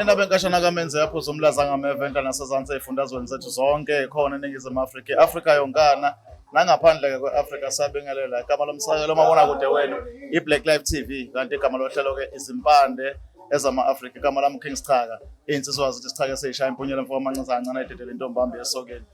Indaba enkashana kaMenzi yaphuza umlaza ngameva enhla nasezansi ey'fundazweni zethu zonke khona eNingizimu Afrika, i-Afrika yonkana nangaphandle-ke kwe-Afrika siyabingelela. Igama lomsakelo umabonakude wenu i-Black Life TV, kanti igama lohlelo-ke izimpande ezama-Afrika. Igama lami uKing Sichaka, iy'nsizwa zithi Sichaka esiyishaya impunyela mfo kamancinza kancane ayidedele intombambi esokeni.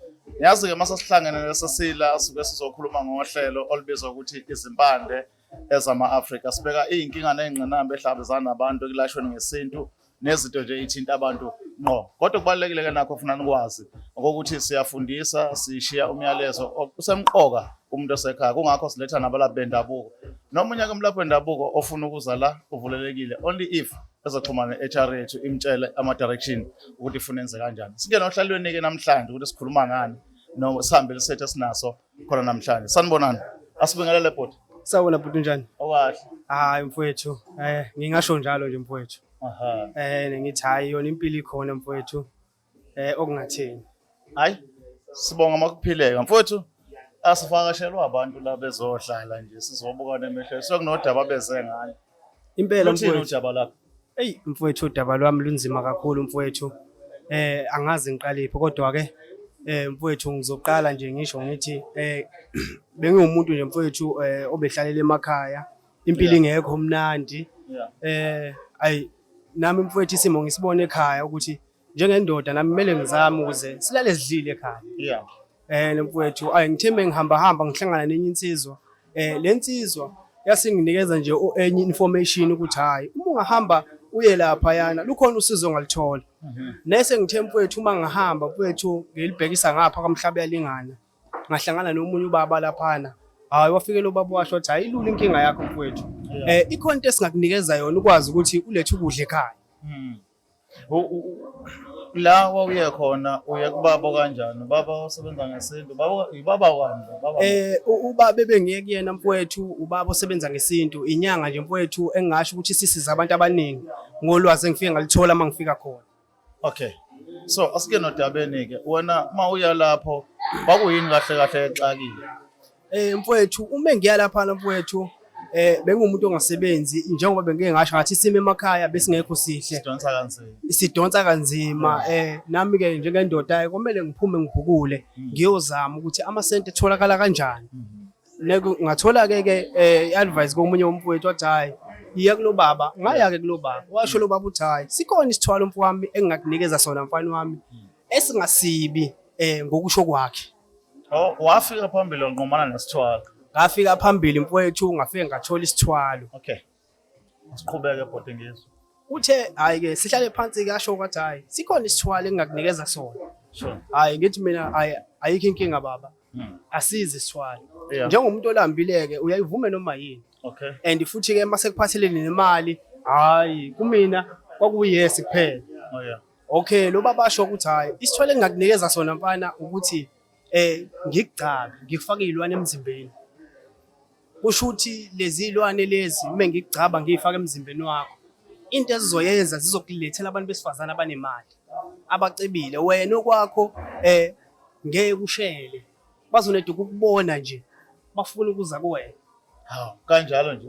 Niyazi-ke uma sesihlangene lesesila suke sizokhuluma ngohlelo olubizwa ukuthi izimpande ezama-Afrika. Sibheka iy'nkinga ney'ngqinamba ehlangabezana nabantu ekulashweni ngesintu nezinto nje ithinta abantu ngqo. Kodwa kubalulekile-ke nakho funa nikwazi okokuthi siyafundisa, sishiya umyalezo usemqoka kumuntu osekhaya. Kungakho siletha nabalaphi bendabuko. Noma unyaka umlaphi wendabuko ofuna ukuza la uvulelekile only if ezoxhumana ne-HR yethu imtshele ama-direction ukuthi ifuna enze kanjani. Singene ohlalweni-ke namhlanje ukuthi sikhuluma ngani no sihambe lisethe esinaso khona namhlanje. Sanibonani. Asibingelele bhuti. Sawubona bhuti, unjani? Okahle. Hayi mfowethu, ngingasho njalo nje mfowethu. Aha. Ngithi hayi yona impilo ikhona mfowethu. Okungatheni. Hayi. Sibonga makuphileka mfowethu. Asivakashelwa abantu la bezohlala nje sizobuka nemehlo. Sekunodaba beze ngani. Impela Luthini mfowethu. udaba lakho? Eyi mfowethu, udaba lwami lunzima kakhulu mfowethu. Angazi ngiqalephi kodwa ke mfowethu ngizoqala nje ngisho ngithi bengiwumuntu nje mfowethu obehlalela emakhaya. Impilo ingekho mnandi. Ayi nami mfowethu isimo ngisibone ekhaya ukuthi njengendoda nami kumele ngizame ukuze silale sidlile ekhaya. Mfowethu, ayi ngithembe ngihamba hamba ngihlangana nenye insizwa. Le nsizwa yasinginikeza nje enye information ukuthi hayi uma ungahamba uye lapha yana lukhona usizo ongalithola. Nese ngithe mfowethu uma ngihamba mfowethu ngilibhekisa ngapha kwaMhlaba yalingana. Ngahlangana nomunye ubaba laphana. Hayi wafike lo baba washo ukuthi hayi ilula inkinga yakho mfowethu. Ikhona into esingakunikeza yona ukwazi ukuthi ulethe ukudla ekhaya. La wawuye khona uye kubaba kanjani? Ubaba osebenza ngesintu, baba ibaba kwani lo? Baba Ubaba ebengiye kuyena mfowethu, ubaba osebenza ngesintu, inyanga nje mfowethu engingasho ukuthi sisiza abantu abaningi ngolwazi engifike ngalithola uma ngifika khona. Okay. So asike nodabeni ke. Wena uma uya lapho kwakuyini kahle kahle exakile? Mfowethu uma ngiya lapha mfowethu bengumuntu ongasebenzi njengoba bengike ngasho ngathi isimo emakhaya besingekho sihle. Sidonsa kanzima. Sidonsa kanzima nami ke njengendoda kumele ngiphume ngibhukule ngiyozama ukuthi amasenti etholakala kanjani. Neku ngathola ke ke i-advice komunye umfowethu wathi hayi iya kulobaba, ngaya ke kulobaba. Washo lo baba uthi hayi sikhona isithwalo mfowami engingakunikeza sona mfana wami esingasibi ngokusho kwakhe. Oh, wafika phambili wanqomana nesithwalo. Ngafika phambili mfowethu ngafike ngathola isithwalo. Okay. Siqhubeke bhuti ngizwe. Uthe hayi ke sihlale phansi ke asho kwathi hayi sikhona isithwalo engingakunikeza sona. Sure. Hayi ngithi mina hayi ayikho inkinga baba. Asizi isithwalo. Njengomuntu olambile ke uyayivume noma yini. Okay. And futhi ke mase kuphathelene nemali hayi kumina kwakuyes kuphela. Oh yeah. Okay, lo baba asho ukuthi hayi isithwalo engingakunikeza sona mfana ukuthi ngikugcabe ngikufake izilwane emzimbeni. Kusho ukuthi lezi zilwane lezi uma ngikugcaba ngiyifaka emzimbeni wakho into ezizoyenza zizokulethela abantu besifazane abanemali abacebile, wena okwakho ngeke ushele, bazoneda ukukubona nje bafuna ukuza kuwena. Hawu, kanjalo nje.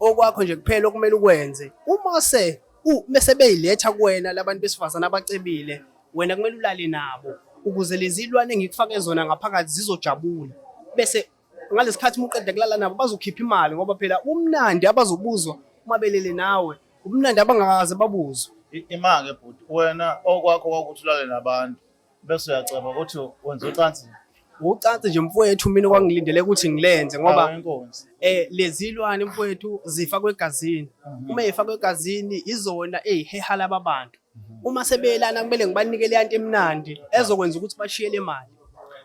Okwakho nje kuphela okumele ukwenze uma se mese beyiletha kuwena labantu besifazane abacebile, wena kumele ulale nabo ukuze lezi zilwane engikufake zona ngaphakathi zizojabula. Bese ngalesikhathi uma uqeda kulala nabo bazokhipha imali ngoba phela umnandi abazobuzwa uma belele nawe, ubumnandi abangakaze babuzwe. Ima-ke bhuti, wena okwakho kwakuthi ulale nabantu bese uyaceba ukuthi wenza ucansi. Ucansi nje mfowethu mina kwangilindele ukuthi ngilenze ngoba Awu, inkunzi. Lezi zilwane mfowethu zifakwe egazini. Uma zifakwe egazini izona eziheha laba bantu. Uma sebeyelana kumele ngibanike le nto emnandi ezokwenza ukuthi bashiye le mali.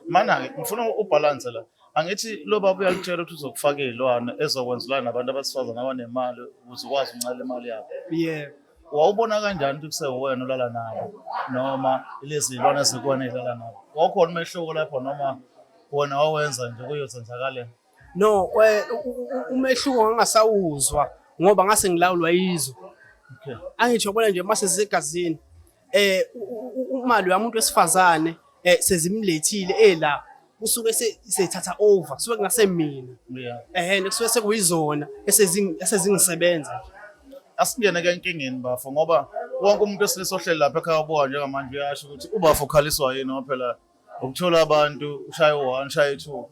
Mana-ke ngifuna ubalance la. Angithi lo baba uyakutshela ukuthi uzokufaka iy'lwane ezokwenza ulale nabantu abesifazane abanemali ukuze ukwazi ukuncela imali yabo. Yebo. Wawubona kanjani ukuthi kusewuwena olala nabo noma lezi zilwane ezikuwena ey'lala nabo? Wawukhona umehluko lapho noma wena wawenza nje kuyozenzakalela? No, umehluko ngangasawuzwa ngoba ngase ngilawulwa yizo. Okay. Angithi uyabona nje mase zisegazini umali yomuntu wesifazane sezimlethile ela kusuke sethatha over, kusuke kungasemina. Kusuke sekuyizona esezingisebenza nje. Asingene ke enkingeni bafo ngoba Wonke umuntu wesilisa ohleli lapha ekhaya ubuka njengamanje uyasho ukuthi ubafo ukhaliswa yini ngoba phela ukuthola abantu ushaye u-one ushaye u-two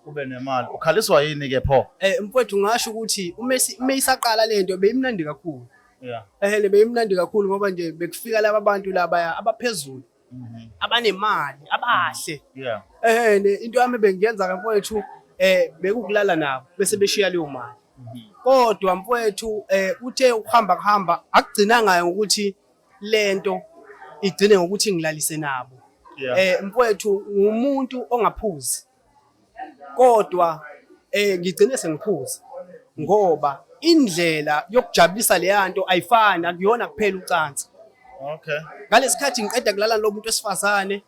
ube nemali. Ukhaliswa yini-ke pho? Mfowethu ngasho ukuthi uma isaqala lento beyimnandi kakhulu. Yeah. Le beyimnandi kakhulu ngoba nje bekufika laba bantu laba abaphezulu. Abanemali, abahle. Yeah. Into yami bengiyenza ke mfowethu bekukulala nabo bese beshiya leyo mali. Kodwa mfowethu uthe ukuhamba kuhamba akugcinanga ngokuthi lento igcine ngokuthi ngilalise nabo. Yeah. Mfowethu ngumuntu ongaphuzi. Kodwa ngigcine sengiphuza ngoba indlela yokujabulisa leya nto ayifani, akuyona kuphela ucansi. Okay. Ngalesikhathi ngiqeda kulala lo muntu wesifazane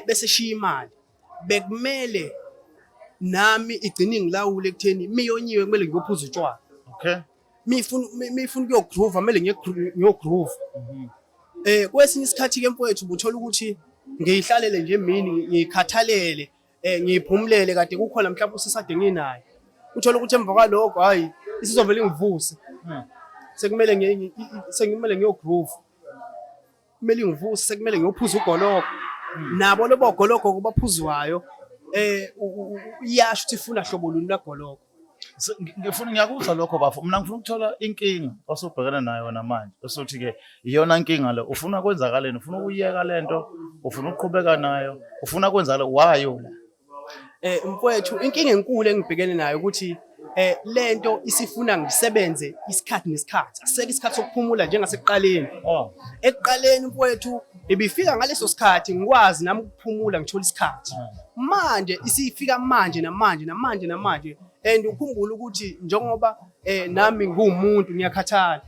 bese shiya imali, bekumele nami igcine ingilawule ekutheni miyonyiwe kumele ngiyophuza utshwala. Okay. Mifuna ukuyogroove kumele ngiyogroove. Kwesinye isikhathi ke mfowethu ubuthola ukuthi ngiyihlalele nje emini, ngiyikhathalele, ngiyiphumulele kade kukhona mhlawumbe usisade nginaye. Uthola ukuthi emva kwalokho hayi isizovele ingivuse. Sekumele sekumele ngiyogroove. Kumele ingivuse, sekumele ngiyophuza ugologo. Nabo lobo gologo kubaphuzwayo iyasho ukuthi ifuna hlobo luni lwagologo. Ngifuna ngiyakuzwa lokho bafo. Mina ngifuna ukuthola inkinga osubhekene nayo wena manje. Osuthi ke iyona nkinga le ufuna kwenzakaleni, ufuna ukuyeka lento, ufuna ukuqhubeka nayo, ufuna kwenzakale wayo la. Mfowethu inkinga enkulu engibhekene nayo ukuthi lento isifuna ngisebenze isikhathi nesikhathi. Asisekho isikhathi sokuphumula njengasekuqaleni. Oh. Ekuqaleni mfowethu ibifika ngaleso sikhathi ngikwazi nami ukuphumula ngithola isikhathi. Manje isifika manje namanje namanje namanje and ukhumbule ukuthi njengoba nami ngiwumuntu ngiyakhathala.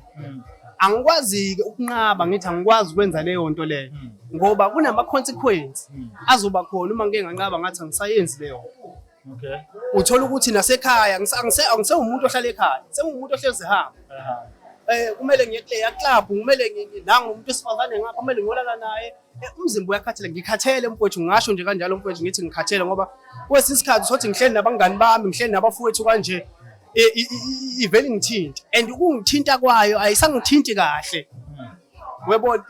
Angikwazi-ke ukunqaba ngithi angikwazi ukwenza leyo nto leyo ngoba kunama consequence azoba khona uma ngike nganqaba ngathi angisayenzi leyo nto. Okay. Uthola ukuthi nasekhaya angisewumuntu ohlala ekhaya, sengumuntu ohlezi ehamba. Kumele ngiye kuleya club, kumele nangu umuntu wesifazane ngapha, kumele ngiyolala naye. Umzimba uyakhathela, ngikhathele mfowethu, ngingasho nje kanjalo mfowethu ngithi ngikhathele ngoba kwesinye isikhathi usothi ngihleli nabangani bami, ngihleli nabafowethu kanje, ivele ingithinte and ukungithinta kwayo ayisangithinti kahle. Webona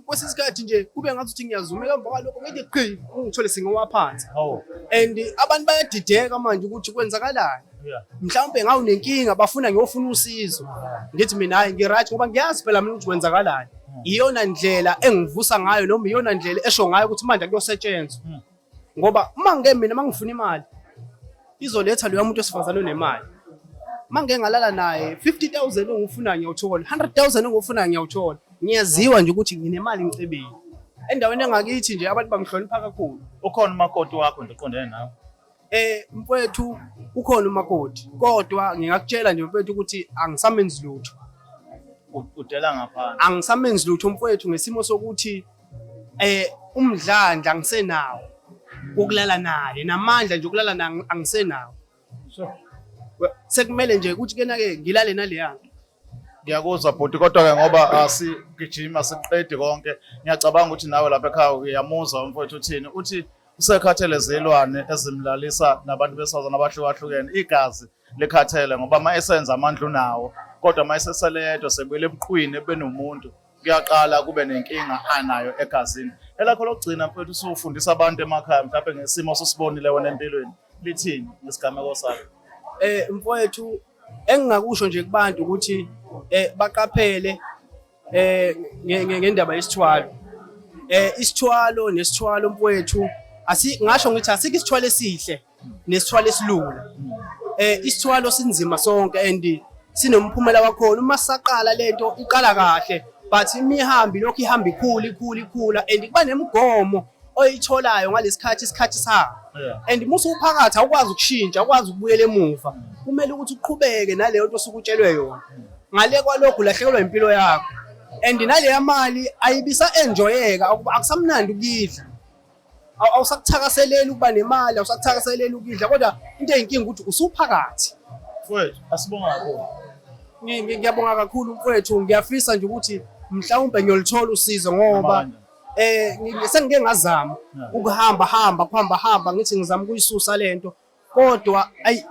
kwesinye isikhathi nje kube ngathi ukuthi ngiyazumeka emva kwalokho ngithi qhi ungithole sengiwa phansi. Oh. And abantu bayadideka manje ukuthi kwenzakalani. Yeah. Mhlawumbe ngawunenkinga bafuna ngiyofuna usizo. Ngithi mina hayi ngi-right ngoba ngiyazi phela mina ukuthi kwenzakalani. Iyona ndlela engivusa ngayo noma iyona ndlela esho ngayo ukuthi manje kuyosetshenzwa. Ngoba uma ngike mina mangifuna imali izoletha loya muntu wesifazane onemali. Uma ngike ngalala naye 50,000 engifuna ngiyawuthola, 100,000 engifuna ngiyawuthola. Ngiyaziwa nje ukuthi nginemali ngicebile. Endaweni engakithi nje abantu bangihlonipha kakhulu. Ukhona umakoti wakho nje oqondene nawe? Mfowethu ukhona umakoti kodwa ngingakutshela nje mfowethu ukuthi angisamenzi lutho. Udela ngaphandle. Angisamenzi lutho mfowethu ngesimo sokuthi umdlandla angisenawo ukulala naye, namandla nje ukulala naye angisenawo. Sure. Sekumele nje ukuthi kena ke ngilale naleya nto. Ngiyakuzwa bhuti, kodwa ke ngoba asigijima siqede konke, ngiyacabanga ukuthi nawe lapha ekhaya uyamuzwa umfowethu uthini. Uthi usekhathele zilwane ezimlalisa nabantu besifazane abahlukahlukene, igazi likhathele ngoba uma esenza amandla unawo, kodwa uma eseseledwa sebuyele ebuqwini ebenomuntu kuyaqala kube nenkinga anayo egazini. Elakho lokugcina mfowethu usufundisa abantu emakhaya mhlawumbe ngesimo osibonile wena empilweni, lithini ngesigameko sakho? Mfowethu engingakusho nje kubantu ukuthi baqaphele ngendaba yesithwalo. Isithwalo nesithwalo mfowethu ngasho ngithi asikho isithwalo esihle nesithwalo esilula. Isithwalo sinzima sonke and sinomphumela wakhona. Uma saqala lento iqala kahle but imihambi lokhu ihamba ikhula ikhula ikhula and kuba nemigomo oyitholayo ngalesikhathi isikhathi sabo. And uma usuphakathi awukwazi ukushintsha, awukwazi ukubuyela emuva. Kumele ukuthi uqhubeke naleyo nto osuke utshelwe yona. Ngale kwalokho ulahlekelwa impilo yakho. And naleya mali ayibisa enjoyeka, akusamnandi ukuyidla. Awusakuthakaseleli ukuba nemali, awusakuthakaseleli ukudla, kodwa into eyinkinga ukuthi usuphakathi. Mfowethu, asibonga kakhulu. Ngiyabonga kakhulu mfowethu, ngiyafisa nje ukuthi mhlawumbe ngiyoluthola usizo ngoba Amandla. Sengike ngazama ukuhamba hamba, kuhamba hamba ngithi ngizama ukuyisusa lento, kodwa ayi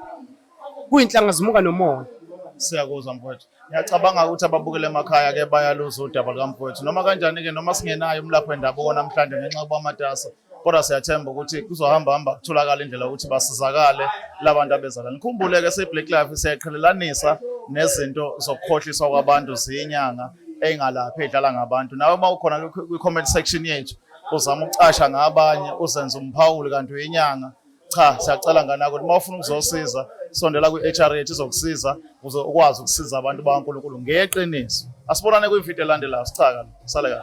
kuyinhlanga zimuka nomoya. Siyakuzwa mfowethu. Ngiyacabanga ukuthi ababukele emakhaya ke bayaluza udaba lukamfowethu. Noma kanjani ke, noma singenayo umlaphi wendabuko namhlanje ngenxa yokuba matasa, kodwa siyathemba ukuthi kuzohamba hamba kutholakala indlela yokuthi basizakale labantu abezala. Nikhumbule ke, siyi-Black Life siyaqhelelanisa nezinto zokukhohliswa kwabantu ziyinyanga ey'ngalaphi, ey'dlala ngabantu. Nawe uma ukhona kwi-comment section yethu uzama ukucasha ngabanye, uzenze umphawuli kanti uyinyanga, cha, siyacela nganako ukuthi uma ufuna ukuzosiza, sondela kwi-HR yethu izokusiza ukuze ukwazi ukusiza abantu bakaNkulunkulu ngeqiniso. Asibonane kwividiyo elandelayo. Sichaka sale kahle.